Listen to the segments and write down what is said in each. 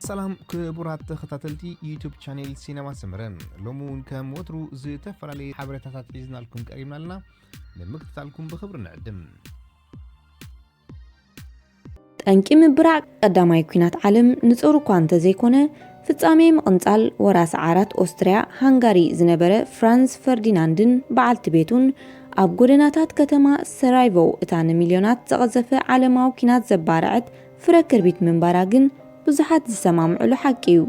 ሰላም ክቡራት ተኸታተልቲ ዩቱብ ቻኔል ሲነማ ሰመረ፣ ሎሚ እውን ከም ወትሩ ዝተፈላለዩ ሓበሬታታት ሒዝናልኩም ቀሪብና ኣለና። ንምክትታልኩም ብኽብሪ ንዕድም። ጠንቂ ምብራዕ ቀዳማይ ኲናት ዓለም ንጹር እኳ እንተዘይኮነ፣ ፍጻሜ ምቕንጻል ወራሲ ዓራት ኦስትርያ ሃንጋሪ ዝነበረ ፍራንስ ፈርዲናንድን በዓልቲ ቤቱን ኣብ ጎደናታት ከተማ ሰራይቮ፣ እታ ንሚልዮናት ዘቐዘፈ ዓለማዊ ኲናት ዘባረዐት ፍረ ክርቢት ምንባራ ግን ብዙሓት ዝሰማምዕሉ ሓቂ እዩ።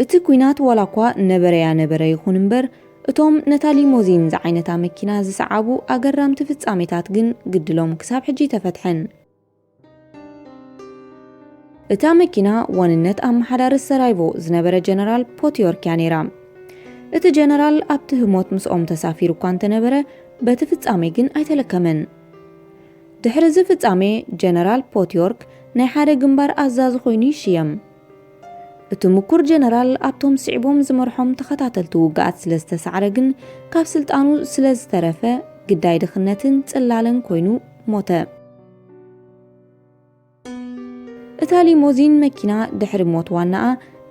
እቲ ኲናት ዋላ እኳ ነበረያ ነበረ ይኹን እምበር፣ እቶም ነታ ሊሞዚን ዝዓይነታ መኪና ዝሰዓቡ ኣገራምቲ ፍጻሜታት ግን ግድሎም ክሳብ ሕጂ ተፈትሐን። እታ መኪና ዋንነት ኣመሓዳሪ ሰራይቮ ዝነበረ ጀነራል ፖትዮርክ እያ ነይራ። እቲ ጀነራል ኣብቲ ህሞት ምስኦም ተሳፊሩ እኳ እንተነበረ፣ በቲ ፍጻሜ ግን ኣይተለከመን። ድሕሪ እዚ ፍጻሜ፣ ጀነራል ፖትዮርክ ናይ ሓደ ግንባር ኣዛዚ ኮይኑ ይሽየም። እቲ ምኩር ጀነራል ኣብቶም ስዒቦም ዝመርሖም ተኸታተልቲ ውግኣት ስለ ዝተሳዕረ ግን፣ ካብ ስልጣኑ ስለ ዝተረፈ፣ ግዳይ ድኽነትን ጽላለን ኮይኑ ሞተ። እታ ሊሞዚን መኪና ድሕሪ ሞት ዋናኣ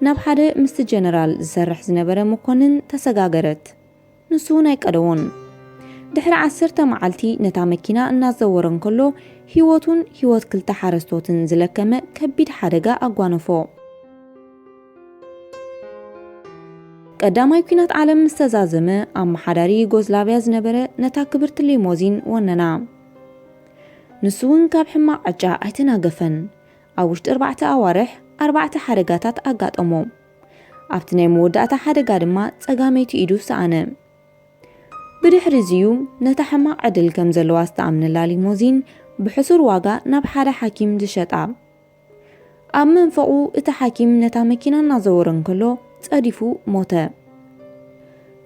ናብ ሓደ ምስቲ ጀነራል ዝሰርሕ ዝነበረ መኮንን ተሰጋገረት። ንሱ እውን ኣይቀደዎን። ድሕሪ ዓሰርተ መዓልቲ ነታ መኪና እናዘወረ እንከሎ፣ ህይወቱን ህይወት ክልተ ሓረስቶትን ዝለከመ ከቢድ ሓደጋ ኣጓነፎ። ቀዳማይ ኲናት ዓለም ምስ ተዛዘመ፣ ኣመሓዳሪ ዩጎዝላቭያ ዝነበረ ነታ ክብርቲ ሊሞዚን ወነና። ንሱ እውን ካብ ሕማቕ ዕጫ ኣይተናገፈን። ኣብ ውሽጢ ኣርባዕተ ኣዋርሕ ኣርባዕተ ሓደጋታት ኣጋጠሞ። ኣብቲ ናይ መወዳእታ ሓደጋ ድማ ጸጋመይቲ ኢዱ ሰኣነ። ብድሕሪ እዚ'ዩ ነታ ሕማቕ ዕድል ከም ዘለዋ ዝተኣምነላ ሊሞዚን ብሕሱር ዋጋ ናብ ሓደ ሓኪም ዝሸጣ። ኣብ መንፈቑ እቲ ሓኪም ነታ መኪና እናዘወረ እንከሎ ጸዲፉ ሞተ።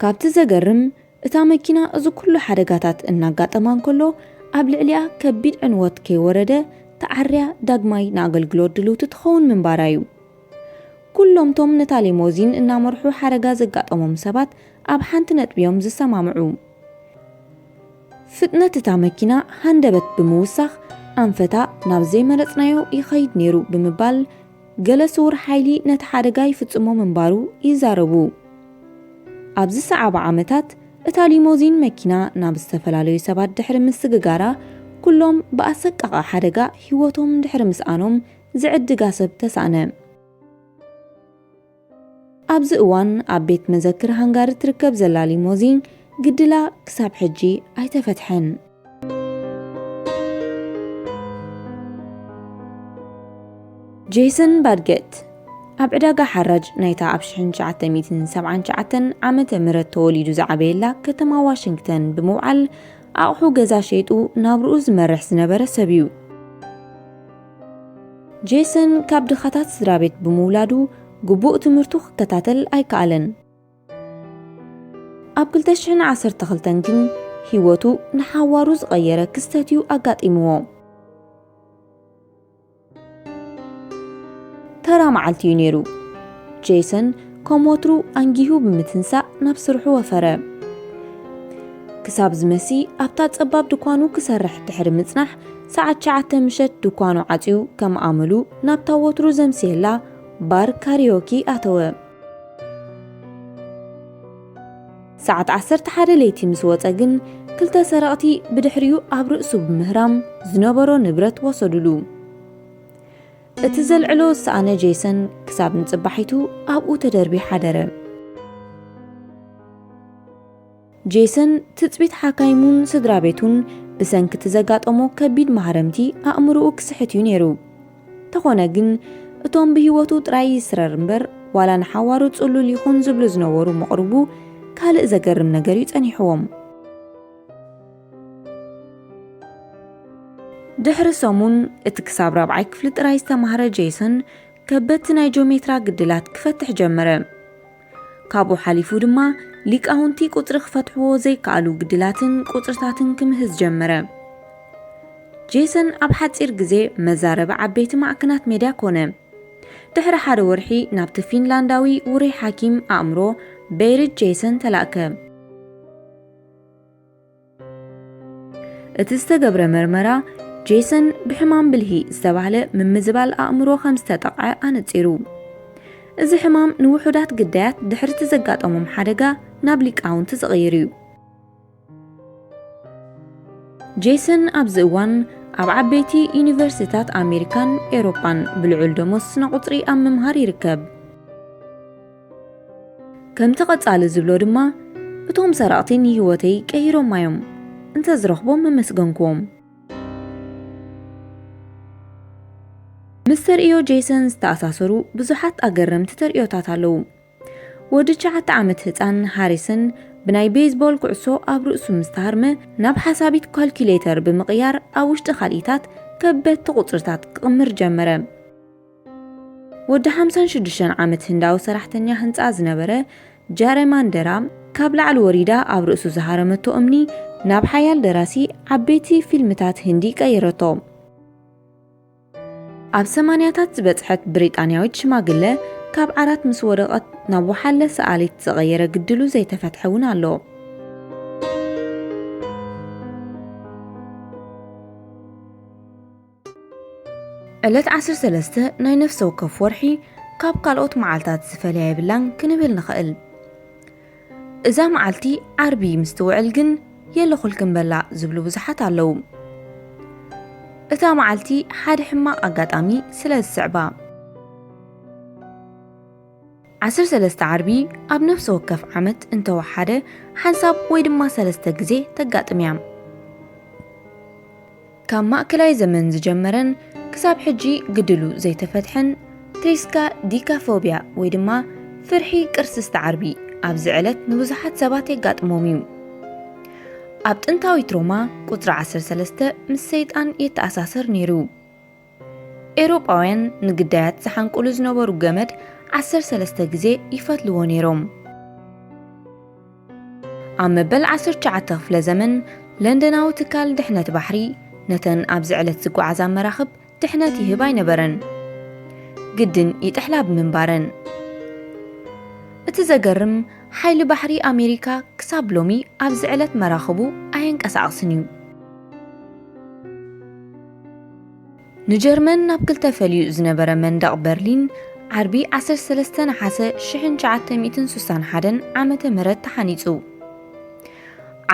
ካብቲ ዘገርም፣ እታ መኪና እዚ ኩሉ ሓደጋታት እናጋጠማ እንከሎ፣ ኣብ ልዕሊኣ ከቢድ ዕንወት ከይወረደ ተዓርያ ዳግማይ ንኣገልግሎት ድልውቲ ትኸውን ምንባራ እዩ። ኩሎም እቶም ነታ ሊሞዚን እናመርሑ ሓደጋ ዘጋጠሞም ሰባት ኣብ ሓንቲ ነጥቢ እዮም ዝሰማምዑ። ፍጥነት እታ መኪና ሃንደበት ብምውሳኽ፣ ኣንፈታ ናብ ዘይመረጽናዮ ይኸይድ ነይሩ ብምባል፣ ገለ ስዉር ሓይሊ ነቲ ሓደጋ ይፍጽሞ ምንባሩ ይዛረቡ። ኣብ ዝሰዓባ ዓመታት፣ እታ ሊሞዚን መኪና ናብ ዝተፈላለዩ ሰባት ድሕሪ ምስግጋራ፣ ኩሎም ብኣሰቃቒ ሓደጋ ህይወቶም ድሕሪ ምስኣኖም፣ ዝዕድጋ ሰብ ተሳእነ። ኣብዚ እዋን ኣብ ቤት መዘክር ሃንጋሪ ትርከብ ዘላ ሊሞዚን ግድላ ክሳብ ሕጂ ኣይተፈትሐን። ጄሰን ባድገት ኣብ ዕዳጋ ሓራጅ ናይታ ኣብ ሽሕን ትሽዓተ ሚእትን ሰብዓን ትሽዓተን ዓመተ ምህረት ተወሊዱ ዝዓበየላ ከተማ ዋሽንግተን ብምውዓል ኣቑሑ ገዛ ሸይጡ ናብርኡ ዝመርሕ ዝነበረ ሰብ እዩ። ጄሰን ካብ ድኻታት ስድራ ቤት ብምውላዱ ግቡእ ትምህርቱ ክከታተል ኣይከኣለን። ኣብ ክልተ ሽሕን ዓሰርተ ክልተን ግን ህይወቱ ንሓዋሩ ዝቐየረ ክስተት እዩ ኣጋጢምዎ። ተራ መዓልቲ እዩ ነይሩ። ጄሰን ከም ወትሩ ኣንጊሁ ብምትንሳእ ናብ ስርሑ ወፈረ። ክሳብ ዝመሲ ኣብታ ጸባብ ድኳኑ ክሰርሕ ድሕሪ ምጽናሕ፣ ሰዓት ትሽዓተ ምሸት ድኳኑ ዓጽዩ ከም ኣመሉ ናብታ ወትሩ ዘምስየላ ባር ካሪዮኪ ኣተወ። ሰዓት ዓሰርተ ሓደ ለይቲ ምስ ወጸ ግን፣ ክልተ ሰረቕቲ ብድሕሪኡ ኣብ ርእሱ ብምህራም ዝነበሮ ንብረት ወሰዱሉ። እቲ ዘልዕሎ ዝሰኣነ ጄሰን ክሳብ ንጽባሒቱ ኣብኡ ተደርብዩ ሓደረ። ጄሰን ትጽቢት ሓካይሙን ስድራ ቤቱን ብሰንኪ እቲ ዘጋጠሞ ከቢድ ማህረምቲ ኣእምሮኡ ክስሕት እዩ ነይሩ። እንተኾነ ግን፣ እቶም ብህይወቱ ጥራይ ይስረር እምበር፣ ዋላ ንሓዋሩ ጽሉል ይኹን ዝብሉ ዝነበሩ መቕርቡ፣ ካልእ ዘገርም ነገር እዩ ጸኒሕዎም። ድሕሪ ሰሙን፣ እቲ ክሳብ ራብዓይ ክፍሊ ጥራይ ዝተማህረ ጄሰን፣ ከበድቲ ናይ ጂኦሜትራ ግድላት ክፈትሕ ጀመረ። ካብኡ ሓሊፉ ድማ፣ ሊቃውንቲ ቁጽሪ ክፈትሕዎ ዘይከኣሉ ግድላትን ቁጽርታትን ክምህዝ ጀመረ። ጄሰን ኣብ ሓጺር ግዜ መዛረቢ ዓበይቲ ማዕከናት ሜድያ ኮነ። ድሕሪ ሓደ ወርሒ ናብቲ ፊንላንዳዊ ውሩይ ሓኪም ኣእምሮ ቤይሪት ጄሰን ተላእከ። እቲ ዝተገብረ መርመራ፣ ጄሰን ብሕማም ብልሂ ዝተባህለ ምምዝባል ኣእምሮ ከም ዝተጠቕዐ ኣነጺሩ። እዚ ሕማም ንውሑዳት ግዳያት ድሕሪ እቲ ዘጋጠሞም ሓደጋ ናብ ሊቃውንቲ ዝቕይር እዩ። ጄሰን ኣብዚ እዋን ኣብ ዓበይቲ ዩኒቨርሲታት ኣሜሪካን ኤውሮጳን ብልዑል ደሞዝ ስነ ቁጽሪ ኣብ ምምሃር ይርከብ። ከምቲ ቀጻሊ ዝብሎ ድማ፣ "እቶም ሰረቕቲ ንህይወተይ ቀይሮማ እዮም። እንተ ዝረኽቦም መመስገንክዎም።" ምስ ተርእዮ ጄሰን ዝተኣሳሰሩ ብዙሓት ኣገረምቲ ተርእዮታት ኣለዉ። ወዲ ትሽዓተ ዓመት ህጻን ሃሪሰን ብናይ ቤዝቦል ኩዕሶ ኣብ ርእሱ ምስ ተሃርመ፣ ናብ ሓሳቢት ካልኩሌተር ብምቕያር ኣብ ውሽጢ ካልኢታት ከበድቲ ቁጽርታት ክቕምር ጀመረ። ወዲ ሓምሳን ሽዱሽተን ዓመት ህንዳዊ ሰራሕተኛ ህንጻ ዝነበረ ጃረማንደራ፣ ካብ ላዕሊ ወሪዳ ኣብ ርእሱ ዝሃረመቶ እምኒ ናብ ሓያል ደራሲ ዓበይቲ ፊልምታት ህንዲ ቀየረቶ። ኣብ ሰማንያታት ዝበጽሐት ብሪጣንያዊት ሽማግለ፣ ካብ ዓራት ምስ ወደቐት ናብ ወሓለ ሰኣሊት ዝቐየረ ግድሉ ዘይተፈትሐ እውን ኣሎ። ዕለት ዓሰርተ ሰለስተ ናይ ነፍሲ ወከፍ ወርሒ ካብ ካልኦት መዓልታት ዝፈልያ የብላን ክንብል ንኽእል። እዛ መዓልቲ ዓርቢ ምስ ትውዕል ግን የለኹልክን በላ ዝብሉ ብዙሓት ኣለዉ። እታ መዓልቲ ሓደ ሕማቕ ኣጋጣሚ ስለ ዝስዕባ። ዓሰርተ ሰለስተ ዓርቢ ኣብ ነፍሲ ወከፍ ዓመት እንተወሓደ ሓንሳብ ወይ ድማ ሰለስተ ግዜ ተጋጥም እያ። ካብ ማእከላይ ዘመን ዝጀመረን ክሳብ ሕጂ ግድሉ ዘይተፈትሐን ትሪስካ ዲካፎቢያ ወይ ድማ ፍርሒ ቅርስስቲ ዓርቢ ኣብዚ ዕለት ንብዙሓት ሰባት የጋጥሞም እዩ። ኣብ ጥንታዊት ሮማ ቁጽሪ ዓሰርተ ሰለስተ ምስ ሰይጣን የተኣሳሰር ነይሩ። ኤውሮጳውያን ንግዳያት ዝሓንቁሉ ዝነበሩ ገመድ ዓሰርተ ሰለስተ ግዜ ይፈትልዎ ነይሮም። ኣብ መበል ዓሰርተ ትሽዓተ ክፍለ ዘመን ለንደናዊ ትካል ድሕነት ባሕሪ ነተን ኣብዚ ዕለት ዝጓዓዛ መራኽብ ድሕነት ይህብ ኣይነበረን። ግድን ይጥሕላ ብምንባረን። እቲ ዘገርም፣ ሓይሊ ባሕሪ ኣሜሪካ ክሳብ ሎሚ ኣብዚ ዕለት መራኽቡ ኣየንቀሳቕስን እዩ። ንጀርመን ናብ ክልተ ፈልዩ ዝነበረ መንደቕ በርሊን ዓርቢ ዓሰርተ ሰለስተ ነሓሰ ሽሕን ትሽዓተ ሚእትን ስሳን ሓደን ዓመተ ምህረት ተሓኒጹ።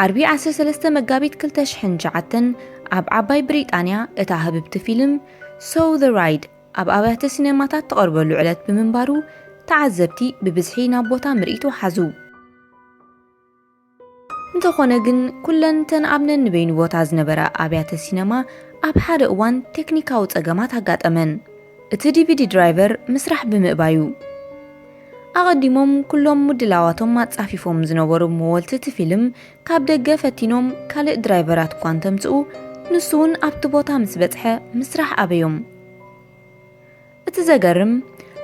ዓርቢ ዓሰርተ ሰለስተ መጋቢት ክልተ ሽሕን ትሽዓተን ኣብ ዓባይ ብሪጣንያ እታ ህብብቲ ፊልም ሶው ዘ ራይድ ኣብ ኣብያተ ሲነማታት ትቐርበሉ ዕለት ብምንባሩ፣ ተዓዘብቲ ብብዝሒ ናብ ቦታ ምርኢት ወሓዙ። እንተኾነ ግን፣ ኩለን እተን ኣብ ነንበይኑ ቦታ ዝነበራ ኣብያተ ሲነማ ኣብ ሓደ እዋን ቴክኒካዊ ጸገማት ኣጋጠመን። እቲ ዲቪዲ ድራይቨር ምስራሕ ብምእባዩ፣ ኣቐዲሞም ኩሎም ምድላዋቶም ኣጻፊፎም ዝነበሩ መወልቲ እቲ ፊልም ካብ ደገ ፈቲኖም ካልእ ድራይቨራት እኳ እንተምጽኡ፣ ንሱ እውን ኣብቲ ቦታ ምስ በጽሐ ምስራሕ ኣበዮም። እቲ ዘገርም፣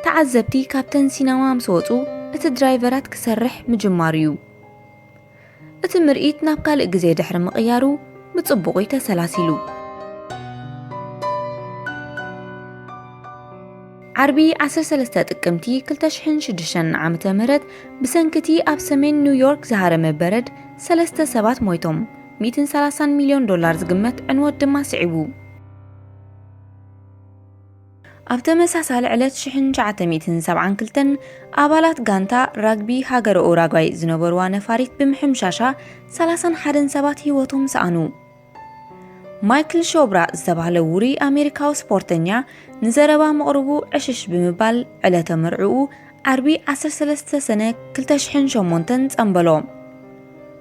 ተዓዘብቲ ካብተን ሲነማ ምስ ወጹ፣ እቲ ድራይቨራት ክሰርሕ ምጅማሩ እዩ። እቲ ምርኢት ናብ ካልእ ግዜ ድሕሪ ምቕያሩ፣ ብጽቡቕ እዩ ተሰላሲሉ። ዓርቢ ዓሰርተ ሰለስተ ጥቅምቲ ክልተ ሽሕን ሽዱሽተን ዓመተ ምህረት፣ ብሰንኪ እቲ ኣብ ሰሜን ኒውዮርክ ዝሃረመ በረድ፣ ሰለስተ ሰባት ሞይቶም፣ ሚእትን ሰላሳን ሚልዮን ዶላር ዝግመት ዕንወት ድማ ስዒቡ። ኣብ ተመሳሳሊ ዕለት ሽሕን ትሽዓተ ሚእትን ሰብዓን ክልተን ኣባላት ጋንታ ራግቢ ሃገረ ኡራጓይ ዝነበርዋ ነፋሪት ብምሕምሻሻ ሰላሳን ሓደን ሰባት ህይወቶም ሰኣኑ። ማይክል ሾብራ ዝተባህለ ውሩይ ኣሜሪካዊ ስፖርተኛ ንዘረባ ምቕርቡ ዕሽሽ ብምባል ዕለተ መርዕኡ ዓርቢ ዓሰርተ ሰለስተ ሰነ ክልተ ሽሕን ሸሞንተን ጸንበሎ።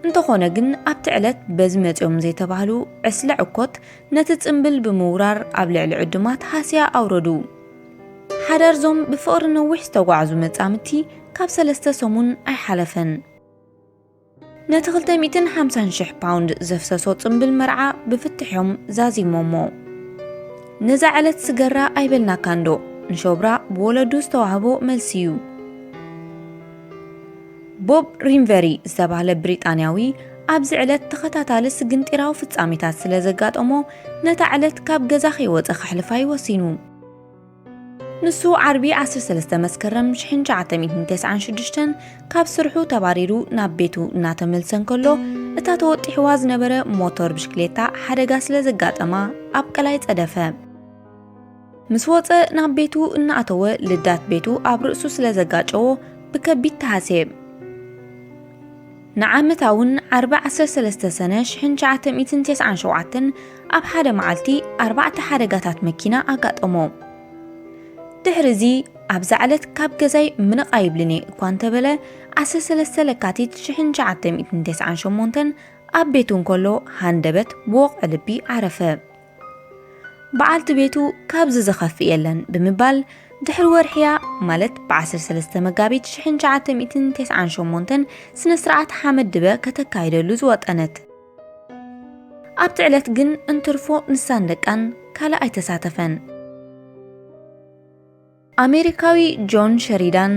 እንተኾነ ግን ኣብቲ ዕለት በዚ መጺኦም ዘይተባህሉ ዕስለ ዕኮት ነቲ ጽምብል ብምውራር ኣብ ልዕሊ ዕዱማት ሃስያ ኣውረዱ። ሓዳር ዞም ብፍቕሪ ነዊሕ ዝተጓዕዙ መጻምድቲ ካብ ሰለስተ ሰሙን ኣይሓለፈን። ነቲ ክልተ ሚእትን ሓምሳን ሽሕ ፓውንድ ዘፍሰሶ ጽምብል መርዓ ብፍትሕ እዮም ዛዚሞሞ። ነዛ ዕለት ስገራ ኣይበልናካንዶ? ንሾብራ ብወለዱ ዝተዋህቦ መልሲ እዩ። ቦብ ሪንቨሪ ዝተባህለ ብሪጣንያዊ ኣብዚ ዕለት ተኸታታሊ ስግንጢራዊ ፍጻሜታት ስለ ዘጋጠሞ፣ ነታ ዕለት ካብ ገዛ ከይወጸ ከሕልፋ እዩ ወሲኑ። ንሱ ዓርቢ ዓሰርተ ሰለስተ መስከረም ሽሕን ትሽዓተ ሚእትን ተስዓን ሽዱሽተን ካብ ስርሑ ተባሪሩ ናብ ቤቱ እናተመልሰ እንከሎ፣ እታ ተወጢሕዋ ዝነበረ ሞተር ብሽክሌታ ሓደጋ ስለ ዘጋጠማ ኣብ ቀላይ ጸደፈ። ምስ ወጸ ናብ ቤቱ እናኣተወ ልዳት ቤቱ ኣብ ርእሱ ስለ ዘጋጨዎ ብከቢድ ተሃስየ። ንዓመታ እውን ዓርቢ ዓሰርተ ሰለስተ ሰነ ሽሕን ትሽዓተ ሚእትን ተስዓን ሸውዓተን ኣብ ሓደ መዓልቲ ኣርባዕተ ሓደጋታት መኪና ኣጋጠሞ። ድሕሪ እዚ ኣብዛ ዕለት ካብ ገዛይ ምንቕ ኣይብልን እየ እኳ እንተበለ፣ ዓሰርተ ሰለስተ ለካቲት ሽሕን ትሽዓተ ሚእትን ተስዓን ሸሞንተን ኣብ ቤቱ እንከሎ ሃንደበት ብወቕዒ ልቢ ዓረፈ። በዓልቲ ቤቱ ካብዚ ዝኸፍእ የለን ብምባል ድሕሪ ወርሕያ ማለት ብ13 መጋቢት ሽሕን ትሽዓተ ሚእትን ተስዓን ሸሞንተን ስነ ስርዓት ሓመድ ድበ ከተካይደሉ ዝወጠነት። ኣብቲ ዕለት ግን እንትርፎ ንሳን ደቃን ካልእ ኣይተሳተፈን። ኣሜሪካዊ ጆን ሸሪዳን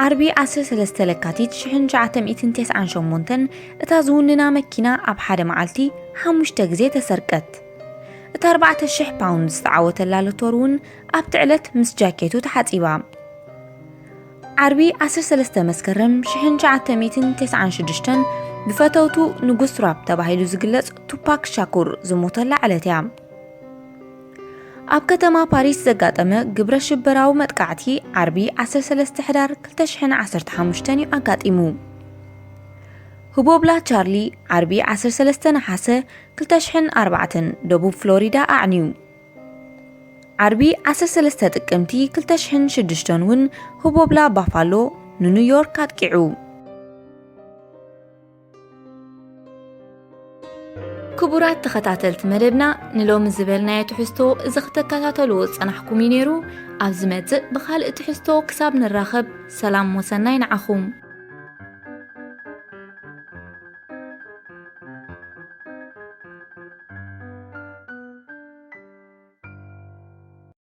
ዓርቢ ዓሰርተ ሰለስተ ለካቲት ሽሕን ትሽዓተ ሚእትን ተስዓን ሸሞንተን እታ ዝውንና መኪና ኣብ ሓደ መዓልቲ ሓሙሽተ ግዜ ተሰርቀት። እታ ኣርባዕተ ሽሕ ፓውንድ ዝተዓወተላ ሎቶር እውን ኣብቲ ዕለት ምስ ጃኬቱ ተሓጺባ። ዓርቢ ዓሰርተ ሰለስተ መስከረም ሽሕን ትሽዓተ ሚእትን ተስዓን ሽዱሽተን ብፈተውቱ ንጉስ ራፕ ተባሂሉ ዝግለጽ ቱፓክ ሻኩር ዝሞተላ ዕለት እያ። ኣብ ከተማ ፓሪስ ዘጋጠመ ግብረ ሽበራዊ መጥቃዕቲ ዓርቢ ዓሰርተ ሰለስተ ሕዳር ክልተ ሽሕን ዓሰርተ ሓሙሽተን እዩ ኣጋጢሙ። ህቦብላ ቻርሊ ዓርቢ ዓሰርተ ሰለስተ ነሓሰ ክልተ ሽሕን ኣርባዕተን ደቡብ ፍሎሪዳ ኣዕንዩ። ዓርቢ ዓሰርተ ሰለስተ ጥቅምቲ ክልተ ሽሕን ሽዱሽተን እውን ህቦብላ ባፋሎ ንኒውዮርክ ኣጥቂዑ። ክቡራት ተኸታተልቲ መደብና፣ ንሎሚ ዝበልናዮ ትሕዝቶ እዚ ክትከታተልዎ ዝጸናሕኩም እዩ ነይሩ። ኣብ ዝመጽእ ብኻልእ ትሕዝቶ ክሳብ ንራኸብ፣ ሰላም ወሰናይ ንዓኹም።